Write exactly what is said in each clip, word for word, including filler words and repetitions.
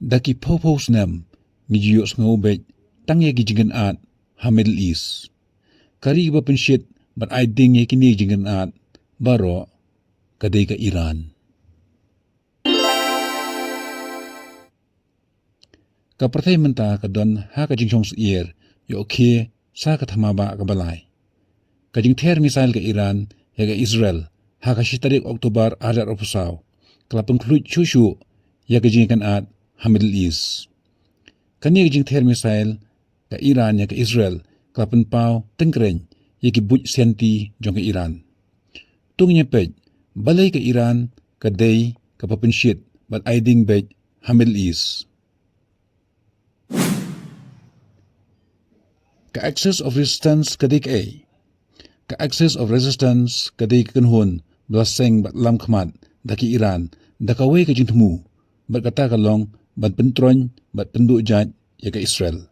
Da ki phew phew snem ngi ju ïohsngew beit tang ïa ki jingkynad ha Middle East. Ka ri ba pynshit bad ai ding ïa kine ki jingkynad baroh ka dei ka Iran. Ka pyrthei mynta ka don ha ka jingshong syier ïoh khie sa ka thma ba kaba lai. Ka jingther missile ka Iran ïa ka Israel ha ka shi tarik October ar hajar arphew saw ka la pynkhluit shuh shuh ïa ka jingkynad ha Middle East. Kane ka jingther missile ka Iran ïa ka Israel ka la pynpaw tyngkreiñ ïa ki buit sianti jong ka Iran. To ngin ïa peit balei ka Iran ka dei kaba pynshit bad ai ding beit ha Middle East. Ka Axis of Resistance ka dei kaei? Ka Axis of Resistance ka dei ka kynhun ba la seng bad lam khmat da ka Iran da kawei ka jingthmu, bad kata ka long ban pyntroiñ bad pynduh jait ïa ka Israel.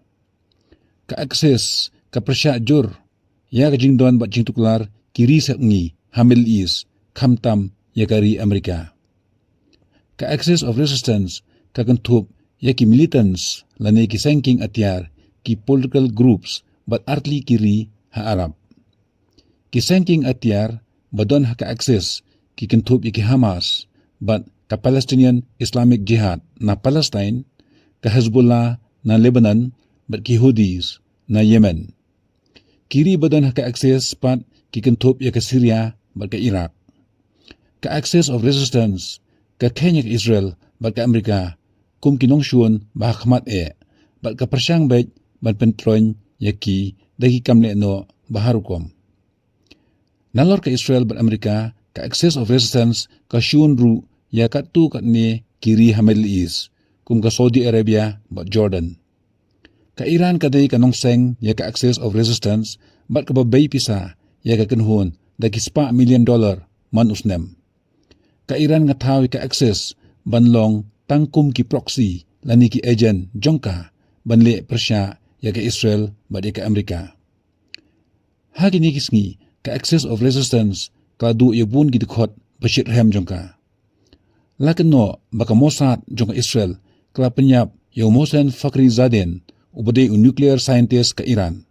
Ka Axis ka pyrshah jur ïa ka jingdon bad jingtuklar ki ri sepngi ha Middle East, khamtam ïa ka ri Amerika. Ka Axis of Resistance ka kynthup ïa ki militants lane ki seng kieng atiar, ki political groups bad artylli ki ri ha Arab. Ki seng kieng atiar ba don ha ka Axis ki kynthup ïa ki Hamas bad ka Palestinian Islamic Jihad na Palestine, ka Hezbollah na Lebanon bad ki Houthis na Yemen. Ki ri ba don ha ka Axis pat ki kynthup ïa ka Syria bad ka Iraq. Ka Axis of Resistance ka kheiñ ïa ka Israel bad ka Amerika kum ki nongshun ba ha khmat eh, bad ka pyrshang beit ban pyntroiñ ïa ki da ki kam lehnoh ba har rukom. Nalor ka Israel bad Amerika, ka Axis of Resistance ka shun ruh ïa katto katne ki ri ha Middle East, kum ka Saudi Arabia bad Jordan. Ka Iran ka dei ka nongseng ïa ka Axis of Resistance bad kaba bei pisa ïa ka kynhun da ki spah million dollar man u snem. Ka Iran ka thaw ïa ka Axis ban long tang kum ki proxy lane ki agent jong ka ban leh pyrshah ïa ka Israel bad ïa ka Amerika. Ha kine ki sngi ka Axis of Resistance ka la duh ïa bun ki dkhot ba shitrhem jong ka. La kynnoh ba ka Mossad jong ka Israel ka la pynïap ïa u Mohsen Fakhrizadeh, uba dei u nuclear scientist ka Iran.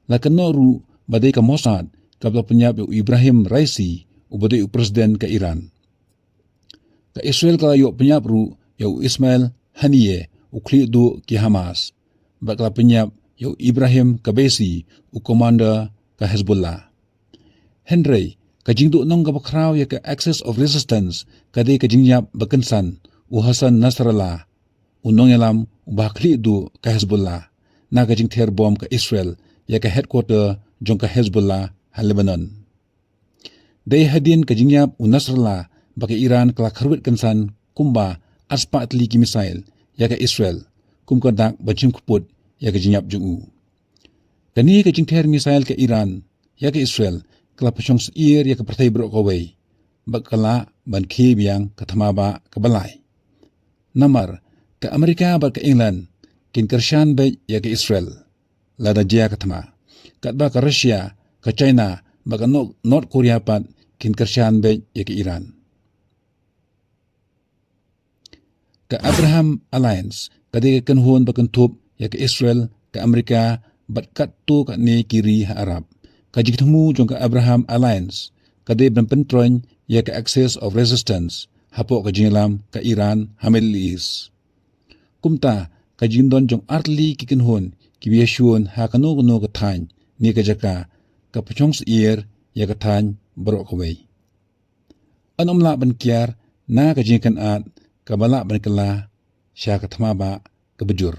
La kynnoh ruh ba dei ka Mossad kaba la pynïap ïa u Ebrahim Raisi, uba dei u president ka Iran. Ka Israel ka la ïoh pynïap ruh ïa u Ismail Haniyeh, u khlieh duh ki Hamas, bad ka la pynïap ïa u Ebrahim Kabeisi, u commander ka Hezbollah. Hynrei ka jingduhnong kaba khraw ïa ka Axis of Resistance ka dei ka jingïap ba kynsan u Hassan Nasrallah, u nongïalam uba ha khlieh duh ka Hezbollah, na ka jingther bom ka Israel ïa ka headquarter jong ka Hezbollah ha Lebanon. Dei hadien ka jingïap u Nasrallah ba ka Iran ka la kharwit kynsan kumba arspah tylli ki missile ïa ka Israel, kum ka dak ban shim kput ïa ka jingïap jong u. Kane ka jingther missile ka Iran ïa ka Israel ka la pynshong syier ïa ka pyrthei baroh kawei, bad ka lah ban khie biang ka thma ba kaba lai. Namar ka Amerika bad ka England kin kyrshan beit ïa ka Israel lada jia ka thma, katba ka Russia, ka China bad ka Nor-, North Korea pat kin kyrshan beit ïa ka Iran. Ka Abraham Alliance ka dei ka kynhun ba kynthup ïa ka Israel, ka Amerika bad katto katne ki ri ha Arab. Ka jingthmu jong ka Abraham Alliance ka dei ban pyntroiñ ïa ka Axis of Resistance hapoh ka jingïalam ka Iran ha Middle East. Kumta ka jingdon jong artylli ki kynhun kiba ïashun ha kano kano ka thaiñ ne ka jaka ka pynshong syier ïa ka thaiñ baroh kawei. Yn ym lah ban kiar na ka jingkynad kaba lah ban kylla sha ka thma ba kaba jur.